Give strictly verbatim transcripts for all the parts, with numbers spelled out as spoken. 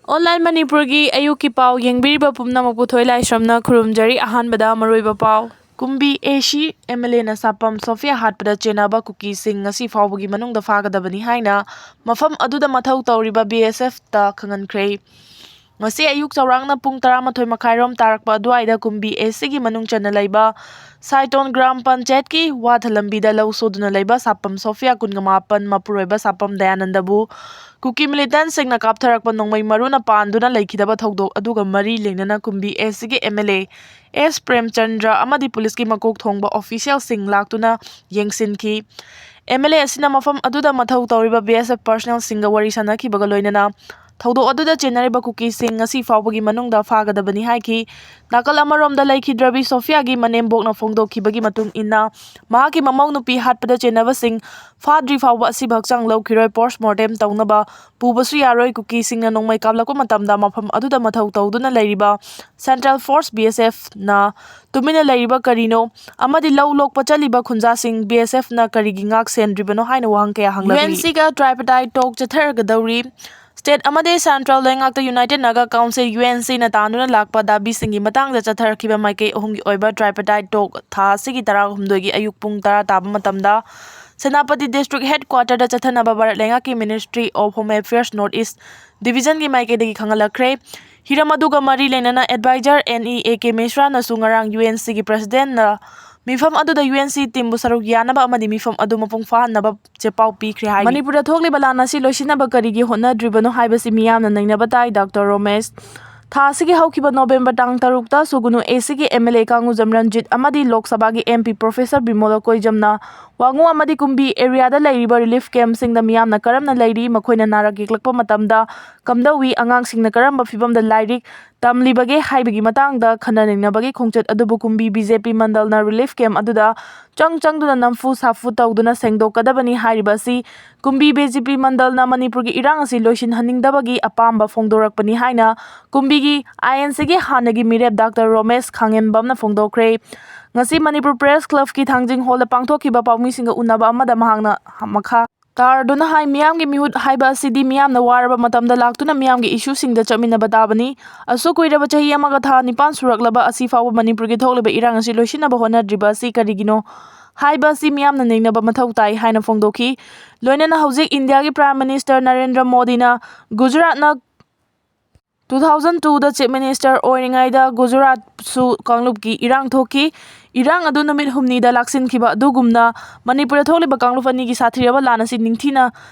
Online ꯃꯅꯤꯄꯨꯔꯒꯤ ꯑꯌꯨꯛꯀꯤ ꯄꯥꯎ ꯌꯦꯡꯕꯤꯔꯤꯕ ꯄꯨꯝꯅꯃꯛꯄꯨ ꯊꯣꯏ ꯂꯥꯏꯁ꯭ꯔꯝꯅ ꯈꯨꯔꯨꯝꯖꯔꯤ꯫ ꯑꯍꯥꯟꯕꯗ ꯃꯔꯨꯑꯣꯏꯕ ꯄꯥꯎ꯫ ꯀꯨꯝꯕꯤ ꯑꯦ ꯁꯤ ꯑꯦꯝ ꯑꯦꯜ ꯑꯦꯅ ꯁꯥꯄꯝ ꯁꯣꯐꯤꯌꯥ ꯍꯥꯠꯄꯗ ꯆꯦꯟꯅꯕ ꯀꯨꯀꯤꯁꯤꯡ ꯉꯁꯤ ꯐꯥꯎꯕꯒꯤ ꯃꯅꯨꯡꯗ ꯐꯥꯒꯗꯕꯅꯤ ꯍꯥꯏꯅ ꯃꯐꯝ ꯑꯗꯨꯗ ꯃꯊꯧ ꯇꯧꯔꯤꯕ ꯕꯤ ꯑꯦꯁ ꯑꯦꯐꯇ ꯈꯪꯍꯟꯈ꯭ꯔꯦ꯫ ꯉꯁꯤ ꯑꯌꯨꯛ ꯆꯥꯎꯔꯥꯛꯅ ꯄꯨꯡ ꯇꯔꯥꯃꯥꯊꯣꯏ ꯃꯈꯥꯏꯔꯣꯝ ꯇꯥꯔꯛꯄ ꯑꯗꯨꯋꯥꯏꯗ ꯀꯨꯝꯕꯤ ꯑꯦ ꯁꯤꯒꯤ ꯃꯅꯨꯡ ꯆꯟꯅ ꯂꯩꯕ ꯁꯥꯏꯇꯣꯟ ꯒ꯭ꯔꯥꯝ ꯄꯟꯆꯥꯌꯠꯀꯤ ꯋꯥꯊ ꯂꯝꯕꯤꯗ ꯂꯧ ꯁꯨꯗꯨꯅ ꯂꯩꯕ ꯁꯥꯄꯝ ꯁꯣꯐꯤꯌꯥ ꯀꯨꯟꯒ ꯃꯥꯄꯟ ꯃꯄꯨꯔꯣꯏꯕ ꯁꯥꯄꯝ ꯗꯌꯥꯅꯟꯗꯕꯨ ꯀꯨꯀꯤ ꯃꯤꯂꯤꯇꯦꯟꯠꯁꯤꯡꯅ ꯀꯥꯞꯊꯔꯛꯄ ꯅꯣꯡꯃꯩ ꯃꯔꯨꯅ ꯄꯥꯟꯗꯨꯅ ꯂꯩꯈꯤꯗꯕ ꯊꯧꯗꯣꯛ ꯑꯗꯨꯒ ꯃꯔꯤ ꯂꯩꯅꯅ ꯀꯨꯝꯕꯤ ꯑꯦ ꯁꯤꯒꯤ M L A S Premchandra ꯑꯃꯗꯤ ꯄꯨꯂꯤꯁꯀꯤ ꯃꯀꯣꯛ ꯊꯣꯡꯕ ꯑꯣꯐꯤꯁꯤꯌꯦꯜꯁꯤꯡ ꯂꯥꯛꯇꯨꯅ ꯌꯦꯡꯁꯤꯟꯈꯤ꯫ ꯑꯦꯝ ꯑꯦꯜ ꯑꯦ ꯑꯁꯤꯅ ꯃꯐꯝ ꯑꯗꯨꯗ ꯃꯊꯧ ꯇꯧꯔꯤꯕ ꯕꯤ ꯑꯦꯁ ꯑꯦꯐ ꯄꯔꯁꯅꯦꯜꯁꯤꯡꯒ ꯋꯥꯔꯤ ꯁꯥꯟꯅꯈꯤꯕꯒ ꯂꯣꯏꯅꯅ ꯊꯧꯗꯣꯛ ꯑꯗꯨꯗ ꯆꯦꯟꯅꯔꯤꯕ ꯀꯨꯀꯤꯁꯤꯡ ꯉꯁꯤ ꯐꯥꯎꯕꯒꯤ ꯃꯅꯨꯡꯗ ꯐꯥꯒꯗꯕꯅꯤ ꯍꯥꯏꯈꯤ꯫ ꯅꯥꯀꯜ ꯑꯃꯔꯣꯝꯗ ꯂꯩꯈꯤꯗ꯭ꯔꯕꯤ ꯁꯣꯐꯤꯌꯥꯒꯤ ꯃꯅꯦꯝꯕꯣꯛꯅ ꯐꯣꯡꯗꯣꯛꯈꯤꯕꯒꯤ ꯃꯇꯨꯡ ꯏꯟꯅ, ꯃꯍꯥꯛꯀꯤ ꯃꯃꯧ ꯅꯨꯄꯤ ꯍꯥꯠꯄꯗ ꯆꯦꯟꯅꯕꯁꯤꯡ ꯐꯥꯗ꯭ꯔꯤ ꯐꯥꯎꯕ ꯑꯁꯤꯕ ꯍꯛꯆꯥꯡ ꯂꯧꯈꯤꯔꯣꯏ, ꯄꯣꯁꯠꯃꯣꯔꯇꯦꯝ ꯇꯧꯅꯕ ꯄꯨꯕꯁꯨ ꯌꯥꯔꯣꯏ, ꯀꯨꯀꯤꯁꯤꯡꯅ ꯅꯣꯡꯃꯩ ꯀꯥꯞꯂꯛꯄ ꯃꯇꯝꯗ ꯃꯐꯝ ꯑꯗꯨꯗ ꯃꯊꯧ ꯇꯧꯗꯨꯅ ꯂꯩꯔꯤꯕ ꯁꯦꯟꯇ꯭ꯔꯦꯜ ꯐꯣꯔꯁ, ꯕꯤ ꯑꯦꯁ ꯑꯦꯐꯅ ꯇꯨꯃꯤꯟꯅ ꯂꯩꯔꯤꯕ ꯀꯔꯤꯅꯣ ꯑꯃꯗꯤ ꯂꯧ ꯂꯣꯛꯄ ꯆꯠꯂꯤꯕ ꯈꯨꯟꯖꯥꯁꯤꯡ ꯕꯤ ꯑꯦꯁ ꯑꯦꯐꯅ ꯀꯔꯤꯒꯤ ꯉꯥꯛ ꯁꯦꯟꯗ꯭ꯔꯤꯕꯅꯣ ꯍꯥꯏꯅ ꯋꯥꯍꯪ ꯀꯌꯥ ꯍꯪꯂꯛꯂꯤ꯫ ꯌꯨ ꯑꯦꯟ ꯁꯤꯒ ꯇ꯭ꯔꯥꯏꯄꯇꯥꯏꯠ ꯇꯣꯛ ꯆꯠꯊꯔꯒꯗꯧꯔꯤ꯫ ꯁ꯭ꯇꯦꯠ ꯑꯃꯗꯤ ꯁꯦꯟꯇ꯭ꯔꯦꯜ ꯂꯩꯉꯥꯛꯇ united Naga council, U N ꯁꯤꯅ ꯇꯥꯟꯗꯨꯅ ꯂꯥꯛꯄ ꯗꯥꯕꯤꯁꯤꯡꯒꯤ ꯃꯇꯥꯡꯗ ꯆꯠꯊꯔꯛꯈꯤꯕ ꯃꯥꯏꯀꯩ ꯑꯍꯨꯝꯒꯤ ꯑꯣꯏꯕ ꯇ꯭ꯔꯥꯏꯄꯇꯥꯏꯠ ꯇꯣꯛ ꯊꯥ ꯑꯁꯤꯒꯤ ꯇꯔꯥꯍꯨꯝꯗꯣꯏꯒꯤ ꯑꯌꯨꯛ ꯄꯨꯡ ꯇꯔꯥ ꯇꯥꯕ ꯃꯇꯝꯗ ꯁꯦꯅꯥꯄꯇꯤ ꯗꯤꯁꯇ꯭ꯔꯤꯛ ꯍꯦꯗꯀ꯭ꯋꯥꯇꯔꯗ ꯆꯠꯊꯅꯕ ꯚꯥꯔꯠ ꯂꯩꯉꯥꯛꯀꯤ ministry of home affairs north east ꯗꯤꯕꯤꯖꯟꯒꯤ ꯃꯥꯏꯀꯩꯗꯒꯤ ꯈꯪꯍꯜꯂꯛꯈ꯭ꯔꯦ꯫ ꯍꯤꯔꯝ ꯑꯗꯨꯒ ꯃꯔꯤ ꯂꯩꯅꯅ adviser N E A K ꯃꯤꯁ꯭ꯔꯥꯅꯁꯨ ꯉꯔꯥꯡ ꯌꯨ ꯑꯦꯟ ꯁꯤꯒꯤ ꯄ꯭ꯔꯦꯁꯤꯗꯦꯟꯠꯅ ꯃꯤꯐꯝ ꯑꯗꯨꯗ ꯌꯨ ꯑꯦꯟ ꯁꯤ ꯇꯤꯝꯕꯨ ꯁꯔꯨꯛ ꯌꯥꯅꯕ ꯑꯃꯗꯤ ꯃꯤꯐꯝ ꯑꯗꯨ ꯃꯄꯨꯡ ꯐꯥꯍꯟꯅꯕ ꯆꯦꯄꯥꯎ ꯄꯤꯈ꯭ꯔꯦ ꯍꯥꯏꯔꯤ꯫ ꯃꯅꯤꯄꯨꯔꯗ ꯊꯣꯛꯂꯤꯕ ꯂꯥꯟ ꯑꯁꯤ ꯂꯣꯏꯁꯤꯟꯅꯕ ꯀꯔꯤꯒꯤ ꯍꯣꯠꯅꯗ꯭ꯔꯤꯕꯅꯣ ꯍꯥꯏꯕꯁꯤ ꯃꯤꯌꯥꯝꯅ ꯅꯩꯅꯕ ꯇꯥꯏ, ꯗꯥꯛꯇꯔ ꯔꯣꯃꯦꯁ꯫ ꯊꯥ ꯑꯁꯤꯒꯤ ꯍꯧꯈꯤꯕ ꯅꯣꯕꯦꯝꯕꯔ ꯇꯥꯡ ꯇꯔꯨꯛꯇ ꯁꯨꯒꯨꯅꯨ ꯑꯦ ꯁꯤꯒꯤ ꯑꯦꯝ ꯑꯦꯜ ꯑꯦ ꯀꯥꯡꯉꯨꯖꯝ ꯔꯟꯖꯤꯠ ꯑꯃꯗꯤ ꯂꯣꯛ ꯁꯚꯥꯒꯤ ꯑꯦꯝ ꯄꯤ ꯄ꯭ꯔꯣꯐꯦꯁꯔ ꯕꯤꯃꯣꯂ ꯀꯣꯏꯖꯝꯅ ꯋꯥꯉꯨ ꯑꯃꯗꯤ ꯀꯨꯝꯕꯤ ꯑꯦꯔꯤꯌꯥꯗ ꯂꯩꯔꯤꯕ ꯔꯤꯂꯤꯐ ꯀꯦꯝꯞꯁꯤꯡꯗ ꯃꯤꯌꯥꯝꯅ ꯀꯔꯝꯅ ꯂꯩꯔꯤ, ꯃꯈꯣꯏꯅ ꯅꯥꯔꯛ ꯌꯦꯛꯂꯛꯄ ꯃꯇꯝꯗ ꯀꯝꯗꯧꯏ, ꯑꯉꯥꯡꯁꯤꯡꯅ ꯀꯔꯝꯕ ꯐꯤꯚꯝꯗ ꯂꯥꯏꯔꯤꯛ ꯇꯝꯂꯤꯕꯒꯦ ꯍꯥꯏꯕꯒꯤ ꯃꯇꯥꯡꯗ ꯈꯟꯅ ꯅꯩꯅꯕꯒꯤ ꯈꯣꯡꯆꯠ ꯑꯗꯨꯕꯨ ꯀꯨꯝꯕꯤ ꯕꯤ ꯖꯦ ꯄꯤ ꯃꯟꯗꯜꯅ ꯔꯤꯂꯤꯐ ꯀꯦꯝꯞ ꯑꯗꯨꯗ ꯆꯪ ꯆꯪꯗꯨꯅ ꯅꯝꯐꯨ ꯁꯥꯐꯨ ꯇꯧꯗꯨꯅ ꯁꯦꯡꯗꯣꯛꯀꯗꯕꯅꯤ ꯍꯥꯏꯔꯤꯕ ꯑꯁꯤ ꯀꯨꯝꯕꯤ ꯕꯤ ꯖꯦ ꯄꯤ ꯃꯟꯗꯜꯅ ꯃꯅꯤꯄꯨꯔꯒꯤ ꯏꯔꯥꯡ ꯑꯁꯤ ꯂꯣꯏꯁꯤꯟꯍꯟꯅꯤꯡꯗꯕꯒꯤ ꯑꯄꯥꯝꯕ ꯐꯣꯡꯗꯣꯔꯛꯄꯅꯤ ꯍꯥꯏꯅ ꯀꯨꯝꯕꯤꯒꯤ ꯑꯥꯏ ꯑꯦꯟ ꯁꯤꯒꯤ ꯍꯥꯟꯅꯒꯤ ꯃꯤꯔꯦꯞ ꯗꯥꯛꯇꯔ ꯔꯣꯃꯦꯁ ꯈꯥꯡꯉꯦꯝꯕꯝꯅ ꯐꯣꯡꯗꯣꯛꯈ꯭ꯔꯦ꯫ ꯉꯁꯤ ꯃꯅꯤꯄꯨꯔ ꯄ꯭ꯔꯦꯁ ꯀ꯭ꯂꯕꯀꯤ ꯊꯥꯡꯖꯤꯡ ꯍꯣꯜꯗ ꯄꯥꯡꯊꯣꯛꯈꯤꯕ ꯄꯥꯎꯃꯤꯁꯤꯡꯒ ꯎꯅꯕ ꯑꯃꯗ ꯃꯍꯥꯛꯅ ꯃꯈꯥ ꯇꯥꯔꯗꯨꯅ ꯍꯥꯏ, ꯃꯤꯌꯥꯝꯒꯤ ꯃꯤꯍꯨꯠ ꯍꯥꯏꯕ ꯑꯁꯤꯗꯤ ꯃꯤꯌꯥꯝꯅ ꯋꯥꯔꯕ ꯃꯇꯝꯗ ꯂꯥꯛꯇꯨꯅ ꯃꯤꯌꯥꯝꯒꯤ ꯏꯁꯨꯁꯤꯡꯗ ꯆꯠꯃꯤꯟꯅꯕ ꯇꯥꯕꯅꯤ꯫ ꯑꯁꯨꯛ ꯀꯨꯏꯔꯕ ꯆꯍꯤ ꯑꯃꯒ ꯊꯥ ꯅꯤꯄꯥꯟ ꯁꯨꯔꯛꯂꯕ ꯑꯁꯤ ꯐꯥꯎꯕ ꯃꯅꯤꯄꯨꯔꯒꯤ ꯊꯣꯛꯂꯤꯕ ꯏꯔꯥꯡ ꯑꯁꯤ ꯂꯣꯏꯁꯤꯟꯅꯕ ꯍꯣꯠꯅꯗ꯭ꯔꯤꯕ ꯑꯁꯤ ꯀꯔꯤꯒꯤꯅꯣ ꯍꯥꯏꯕ ꯑꯁꯤ ꯃꯤꯌꯥꯝꯅ ꯅꯩꯅꯕ ꯃꯊꯧ ꯇꯥꯏ ꯍꯥꯏꯅ ꯐꯣꯡꯗꯣꯛꯈꯤ꯫ ꯂꯣꯏꯅꯅ ꯍꯧꯖꯤꯛ ꯏꯟꯗꯤꯌꯥꯒꯤ Prime Minister ꯅꯔꯦꯟꯗ꯭ꯔ ꯃꯣꯗꯤꯅ ꯒꯨꯖꯔꯥꯠꯅ two thousand twoꯗ Chief Minister ꯑꯣꯏꯔꯤꯉꯩꯗ ꯒꯨꯖꯔꯥꯠꯁꯨ ꯀꯥꯡꯂꯨꯞꯀꯤ ꯏꯔꯥꯡ ꯊꯣꯛꯈꯤ꯫ ꯏꯔꯥꯡ ꯑꯗꯨ ꯅꯨꯃꯤꯠ ꯍꯨꯝꯅꯤꯗ ꯂꯥꯛꯁꯤꯟꯈꯤꯕ ꯑꯗꯨꯒꯨꯝꯅ ꯃꯅꯤꯄꯨꯔꯗ ꯊꯣꯛꯂꯤꯕ ꯀꯥꯡꯂꯨꯞ ꯑꯅꯤꯒꯤ ꯁꯥꯊꯤꯔꯕ ꯂꯥꯟ ꯑꯁꯤ ꯅꯤꯡꯊꯤꯅ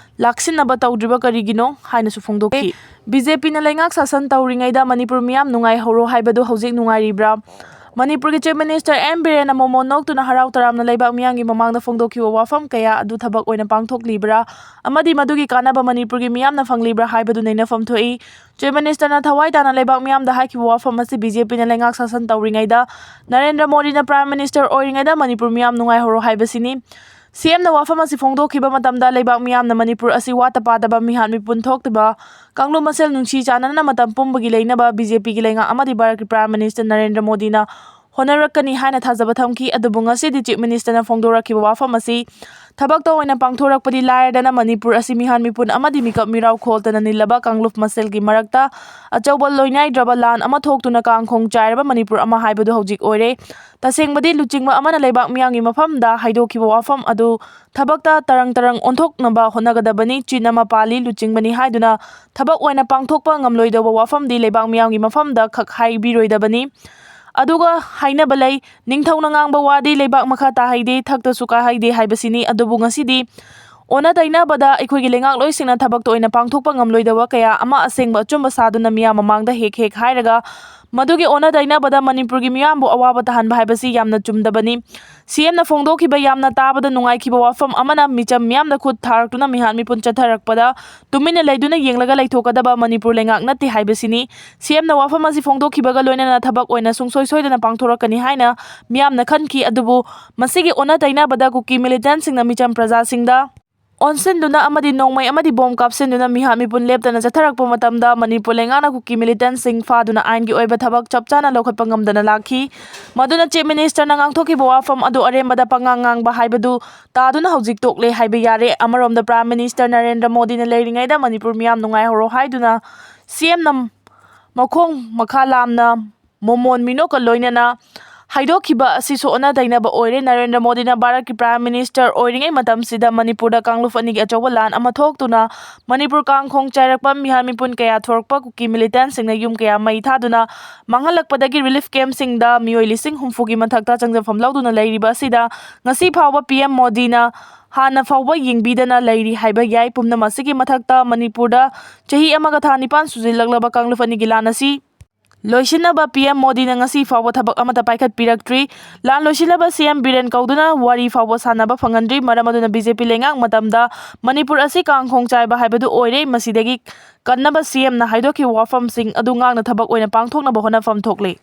ꯂꯥꯛꯁꯤꯟꯅꯕ ꯇꯧꯗ꯭ꯔꯤꯕ ꯀꯔꯤꯒꯤꯅꯣ ꯍꯥꯏꯅꯁꯨ ꯐꯣꯡꯗꯣꯛꯈꯤ꯫ ꯕꯤ ꯖꯦ ꯄꯤꯅ ꯂꯩꯉꯥꯛ ꯁꯥꯁꯟ ꯇꯧꯔꯤꯉꯩꯗ ꯃꯅꯤꯄꯨꯔ ꯃꯤꯌꯥꯝ ꯅꯨꯡꯉꯥꯏꯍꯧꯔꯣ ꯍꯥꯏꯕꯗꯨ ꯍꯧꯖꯤꯛ ꯅꯨꯡꯉꯥꯏꯔꯤꯕ꯭ꯔꯥ? ꯃꯅꯤꯄꯨꯔꯒꯤ Chief Minister ꯑꯦꯟ ꯕꯤꯔꯦꯟꯅ ꯃꯣꯃꯣꯟ ꯅꯣꯛꯇꯨꯅ ꯍꯔꯥꯎ ꯇꯔꯥꯝꯅ ꯂꯩꯕꯥꯛ ꯃꯤꯌꯥꯝꯒꯤ ꯃꯃꯥꯡꯗ ꯐꯣꯡꯗꯣꯛꯈꯤꯕ ꯋꯥꯐꯝ ꯀꯌꯥ ꯑꯗꯨ ꯊꯕꯛ ꯑꯣꯏꯅ ꯄꯥꯡꯊꯣꯛꯂꯤꯕ꯭ꯔꯥ ꯑꯃꯗꯤ ꯃꯗꯨꯒꯤ ꯀꯥꯟꯅꯕ ꯃꯅꯤꯄꯨꯔꯒꯤ ꯃꯤꯌꯥꯝꯅ ꯐꯪꯂꯤꯕ꯭ꯔꯥ ꯍꯥꯏꯕꯗꯨ ꯅꯩꯅꯐꯝ ꯊꯣꯛꯏ꯫ Chief Ministerꯅ ꯊꯋꯥꯏ ꯇꯥꯅ ꯂꯩꯕꯥꯛ ꯃꯤꯌꯥꯝꯗ ꯍꯥꯏꯈꯤꯕ ꯋꯥꯐꯝ ꯑꯁꯤ ꯕꯤ ꯖꯦ ꯄꯤꯅ ꯂꯩꯉꯥꯛ ꯁꯥꯁꯟ ꯇꯧꯔꯤꯉꯩꯗ, ꯅꯔꯦꯟꯗ꯭ꯔ ꯃꯣꯗꯤꯅ Prime Minister ꯑꯣꯏꯔꯤꯉꯩꯗ ꯃꯅꯤꯄꯨꯔ ꯃꯤꯌꯥꯝ ꯅꯨꯡꯉꯥꯏꯍꯧꯔꯣ ꯍꯥꯏꯕꯁꯤꯅꯤ꯫ ꯁꯤ ꯑꯦꯝꯅ ꯋꯥꯐꯝ ꯑꯁꯤ ꯐꯣꯡꯗꯣꯛꯈꯤꯕ ꯃꯇꯝꯗ ꯂꯩꯕꯥꯛ ꯃꯤꯌꯥꯝꯅ ꯃꯅꯤꯄꯨꯔ ꯑꯁꯤ ꯋꯥꯠꯇ ꯄꯥꯗꯕ, ꯃꯤꯍꯥꯠ ꯃꯤꯄꯨꯟ ꯊꯣꯛꯇꯕ, ꯀꯥꯡꯂꯨꯞ ꯃꯁꯦꯜ ꯅꯨꯡꯁꯤ ꯆꯥꯟꯅꯅ ꯃꯇꯝ ꯄꯨꯝꯕꯒꯤ ꯂꯩꯅꯕ ꯕꯤ ꯖꯦ ꯄꯤꯒꯤ ꯂꯩꯉꯥꯛ ꯑꯃꯗꯤ ꯚꯥꯔꯠꯀꯤ Prime Minister ꯅꯔꯦꯟꯗ꯭ꯔ ꯃꯣꯗꯤꯅ ꯍꯣꯠꯅꯔꯛꯀꯅꯤ ꯍꯥꯏꯅ ꯊꯥꯖꯕ ꯊꯝꯈꯤ꯫ ꯑꯗꯨꯕꯨ ꯉꯁꯤꯗꯤ Chief Ministerꯅ ꯐꯣꯡꯗꯣꯔꯛꯈꯤꯕ ꯋꯥꯐꯝ ꯑꯁꯤ ꯊꯕꯛꯇ ꯑꯣꯏꯅ ꯄꯥꯡꯊꯣꯔꯛꯄꯗꯤ ꯂꯥꯏꯔꯗꯅ ꯃꯅꯤꯄꯨꯔ ꯑꯁꯤ ꯃꯤꯍꯥꯠ ꯃꯤꯄꯨꯟ ꯑꯃꯗꯤ ꯃꯤꯀꯞ ꯃꯤꯔꯥꯎ ꯈꯣꯜꯇꯅ ꯅꯤꯜꯂꯕ ꯀꯥꯡꯂꯨꯞ ꯃꯁꯦꯜꯒꯤ ꯃꯔꯛꯇ ꯑꯆꯧꯕ ꯂꯣꯏꯅꯥꯏꯗ꯭ꯔꯕ ꯂꯥꯟ ꯑꯃ ꯊꯣꯛꯇꯨꯅ ꯀꯥꯡꯈꯣꯡ ꯆꯥꯏꯔꯕ ꯃꯅꯤꯄꯨꯔ ꯑꯃ ꯍꯥꯏꯕꯗꯨ ꯍꯧꯖꯤꯛ ꯑꯣꯏꯔꯦ꯫ ꯇꯁꯦꯡꯕꯗꯤ ꯂꯨꯆꯤꯡꯕ ꯑꯃꯅ ꯂꯩꯕꯥꯛ ꯃꯤꯌꯥꯝꯒꯤ ꯃꯐꯝꯗ ꯍꯥꯏꯗꯣꯛꯈꯤꯕ ꯋꯥꯐꯝ ꯑꯗꯨ ꯊꯕꯛꯇ ꯇꯔꯪ ꯇꯔꯪ ꯑꯣꯟꯊꯣꯛꯅꯕ ꯍꯣꯠꯅꯒꯗꯕꯅꯤ꯫ ꯆꯤꯟ ꯑꯃ ꯄꯥꯜꯂꯤ, ꯂꯨꯆꯤꯡꯕꯅꯤ ꯍꯥꯏꯗꯨꯅ ꯊꯕꯛ ꯑꯣꯏꯅ ꯄꯥꯡꯊꯣꯛꯄ ꯉꯝꯂꯣꯏꯗꯧꯕ ꯋꯥꯐꯝꯗꯤ ꯂꯩꯕꯥꯛ ꯃꯤꯌꯥꯝꯒꯤ ꯃꯐꯝꯗ ꯈꯛ ꯍꯥꯏꯕꯤꯔꯣꯏꯗꯕꯅꯤ꯫ ꯑꯗꯨꯒ ꯍꯥꯏꯅꯕ ꯂꯩ, "ꯅꯤꯡꯊꯧꯅ ꯉꯥꯡꯕ ꯋꯥꯗꯤ ꯂꯩꯕꯥꯛ ꯃꯈꯥ ꯇꯥꯍꯩꯗꯦ, ꯊꯛꯇꯁꯨ ꯀꯥꯍꯩꯗꯦ" ꯍꯥꯏꯕꯁꯤꯅꯤ꯫ ꯑꯗꯨꯕꯨ ꯉꯁꯤꯗꯤ ꯑꯣꯟꯅ ꯇꯩꯅꯕꯗ ꯑꯩꯈꯣꯏꯒꯤ ꯂꯩꯉꯥꯛꯂꯣꯏꯁꯤꯡꯅ ꯊꯕꯛꯇ ꯑꯣꯏꯅ ꯄꯥꯡꯊꯣꯛꯄ ꯉꯝꯂꯣꯏꯗꯕ ꯀꯌꯥ ꯑꯃ ꯑꯁꯦꯡꯕ ꯑꯆꯨꯝꯕ ꯁꯥꯗꯨꯅ ꯃꯤꯌꯥꯝ ꯃꯃꯥꯡꯗ ꯍꯦꯛ ꯍꯦꯛ ꯍꯥꯏꯔꯒ ꯃꯗꯨꯒꯤ ꯑꯣꯟꯅ ꯇꯩꯅꯕꯗ ꯃꯅꯤꯄꯨꯔꯒꯤ ꯃꯤꯌꯥꯝꯕꯨ ꯑꯋꯥꯕ ꯇꯥꯍꯟꯕ ꯍꯥꯏꯕꯁꯤ ꯌꯥꯝꯅ ꯆꯨꯝꯗꯕꯅꯤ꯫ ꯁꯤ ꯑꯦꯝꯅ ꯐꯣꯡꯗꯣꯛꯈꯤꯕ ꯌꯥꯝꯅ ꯇꯥꯕꯗ ꯅꯨꯡꯉꯥꯏꯈꯤꯕ ꯋꯥꯐꯝ ꯑꯃꯅ ꯃꯤꯆꯝ ꯃꯤꯌꯥꯝꯗ ꯈꯨꯠ ꯊꯥꯔꯛꯇꯨꯅ ꯃꯤꯍꯥꯠ ꯃꯤꯄꯨꯟ ꯆꯠꯊꯔꯛꯄꯗ ꯇꯨꯃꯤꯟꯅ ꯂꯩꯗꯨꯅ ꯌꯦꯡꯂꯒ ꯂꯩꯊꯣꯛꯀꯗꯕ ꯃꯅꯤꯄꯨꯔ ꯂꯩꯉꯥꯛ ꯅꯠꯇꯦ ꯍꯥꯏꯕꯁꯤꯅꯤ꯫ ꯁꯤ ꯑꯦꯝꯅ ꯋꯥꯐꯝ ꯑꯁꯤ ꯐꯣꯡꯗꯣꯛꯈꯤꯕꯒ ꯂꯣꯏꯅꯅ ꯊꯕꯛ ꯑꯣꯏꯅ ꯁꯨꯡꯁꯣꯏ ꯁꯣꯏꯗꯅ ꯄꯥꯡꯊꯣꯔꯛꯀꯅꯤ ꯍꯥꯏꯅ ꯃꯤꯌꯥꯝꯅ ꯈꯟꯈꯤ꯫ ꯑꯗꯨꯕꯨ ꯃꯁꯤꯒꯤ ꯑꯣꯟꯅ ꯇꯩꯅꯕꯗ ꯀꯨꯀꯤ militantꯁꯤꯡꯅ ꯃꯤꯆꯝ ꯄ꯭ꯔꯖꯥꯁꯤꯡꯗ ꯑꯣꯟꯁꯤꯟꯗꯨꯅ ꯑꯃꯗꯤ ꯅꯣꯡꯃꯩ ꯑꯃꯗꯤ ꯕꯣꯝ ꯀꯥꯞꯁꯤꯟꯗꯨꯅ ꯃꯤꯍꯥꯠ ꯃꯤꯄꯨꯟ ꯂꯦꯞꯇꯅ ꯆꯠꯊꯔꯛꯄ ꯃꯇꯝꯗ ꯃꯅꯤꯄꯨꯔ ꯂꯩꯉꯥꯛꯅ ꯀꯨꯀꯤ militantꯁꯤꯡ ꯐꯥꯗꯨꯅ ꯑꯥꯏꯟꯒꯤ ꯑꯣꯏꯕ ꯊꯕꯛ ꯆꯞ ꯆꯥꯅ ꯂꯧꯈꯠꯄ ꯉꯝꯗꯅ ꯂꯥꯛꯈꯤ꯫ ꯃꯗꯨꯅ Chief Ministerꯅ ꯉꯥꯡꯊꯣꯛꯈꯤꯕ ꯋꯥꯐꯝ ꯑꯗꯨ ꯑꯔꯦꯝꯕꯗ ꯄꯉꯥꯡ ꯉꯥꯡꯕ ꯍꯥꯏꯕꯗꯨ ꯇꯥꯗꯨꯅ ꯍꯧꯖꯤꯛ ꯇꯣꯛꯂꯦ ꯍꯥꯏꯕ ꯌꯥꯔꯦ꯫ ꯑꯃꯔꯣꯝꯗ Prime Minister ꯅꯔꯦꯟꯗ꯭ꯔ ꯃꯣꯗꯤꯅ ꯂꯩꯔꯤꯉꯩꯗ ꯃꯅꯤꯄꯨꯔ ꯃꯤꯌꯥꯝ ꯅꯨꯡꯉꯥꯏꯍꯧꯔꯣ ꯍꯥꯏꯗꯨꯅ CMꯅ ꯃꯈꯣꯡ ꯃꯈꯥ ꯂꯥꯝꯅ ꯃꯣꯃꯣꯟ ꯃꯤꯅꯣꯛꯀ ꯂꯣꯏꯅꯅ ꯍꯥꯏꯗꯣꯛꯈꯤꯕ ꯑꯁꯤꯁꯨ ꯑꯣꯟꯅ ꯇꯩꯅꯕ ꯑꯣꯏꯔꯦ꯫ ꯅꯔꯦꯟꯗ꯭ꯔ ꯃꯣꯗꯤꯅ ꯚꯥꯔꯠꯀꯤ Prime Minister ꯑꯣꯏꯔꯤꯉꯩ ꯃꯇꯝꯁꯤꯗ ꯃꯅꯤꯄꯨꯔꯗ ꯀꯥꯡꯂꯨꯞ ꯑꯅꯤꯒꯤ ꯑꯆꯧꯕ ꯂꯥꯟ ꯑꯃ ꯊꯣꯛꯇꯨꯅ ꯃꯅꯤꯄꯨꯔ ꯀꯥꯡꯈꯣꯡ ꯆꯥꯏꯔꯛꯄ ꯃꯤꯍꯥꯠ ꯃꯤꯄꯨꯟ ꯀꯌꯥ ꯊꯣꯔꯛꯄ ꯀꯨꯀꯤ militantꯁꯤꯡꯅ ꯌꯨꯝ ꯀꯌꯥ ꯃꯩ ꯊꯥꯗꯨꯅ ꯃꯥꯡꯍꯜꯂꯛꯄꯗꯒꯤ relief campꯁꯤꯡꯗ ꯃꯤꯑꯣꯏ ꯂꯤꯁꯤꯡ ꯍꯨꯝꯐꯨꯒꯤ ꯃꯊꯛꯇ ꯆꯪꯖꯐꯝ ꯂꯧꯗꯨꯅ ꯂꯩꯔꯤꯕ ꯑꯁꯤꯗ ꯉꯁꯤ ꯐꯥꯎꯕ PM ꯃꯣꯗꯤꯅ ꯍꯥꯟꯅ ꯐꯥꯎꯕ ꯌꯦꯡꯕꯤꯗꯅ ꯂꯩꯔꯤ ꯍꯥꯏꯕ ꯌꯥꯏ꯫ ꯄꯨꯝꯅꯃꯛꯁꯤꯒꯤ ꯃꯊꯛꯇ ꯃꯅꯤꯄꯨꯔꯗ ꯆꯍꯤ ꯑꯃꯒ ꯊꯥ ꯅꯤꯄꯥꯟ ꯁꯨꯖꯤꯜꯂꯛꯂꯕ ꯀꯥꯡꯂꯨꯞ ꯑꯅꯤꯒꯤ ꯂꯥꯟ ꯑꯁꯤ ꯂꯣꯏꯁꯤꯟꯅꯕ PM ꯃꯣꯗꯤꯅ ꯉꯁꯤ ꯐꯥꯎꯕ ꯊꯕꯛ ꯑꯃꯠꯇ ꯄꯥꯏꯈꯠꯄꯤꯔꯛꯇ꯭ꯔꯤ꯫ ꯂꯥꯟ ꯂꯣꯏꯁꯤꯜꯂꯕ CM ꯕꯤꯔꯦꯟ ꯀꯧꯗꯨꯅ ꯋꯥꯔꯤ ꯐꯥꯎꯕ ꯁꯥꯟꯅꯕ ꯐꯪꯍꯟꯗ꯭ꯔꯤ꯫ ꯃꯔꯝ ꯑꯗꯨꯅ BJP ꯂꯩꯉꯥꯛ ꯃꯇꯝꯗ ꯃꯅꯤꯄꯨꯔ ꯑꯁꯤ ꯀꯥꯡꯈꯣꯡ ꯆꯥꯏꯕ ꯍꯥꯏꯕꯗꯨ ꯑꯣꯏꯔꯦ꯫ ꯃꯁꯤꯗꯒꯤ ꯀꯟꯅꯕ CMꯅ ꯍꯥꯏꯗꯣꯛꯈꯤꯕ ꯋꯥꯐꯝꯁꯤꯡ ꯑꯗꯨ ꯉꯥꯛꯅ ꯊꯕꯛ ꯑꯣꯏꯅ ꯄꯥꯡꯊꯣꯛꯅꯕ ꯍꯣꯠꯅꯐꯝ ꯊꯣꯛꯂꯦ꯫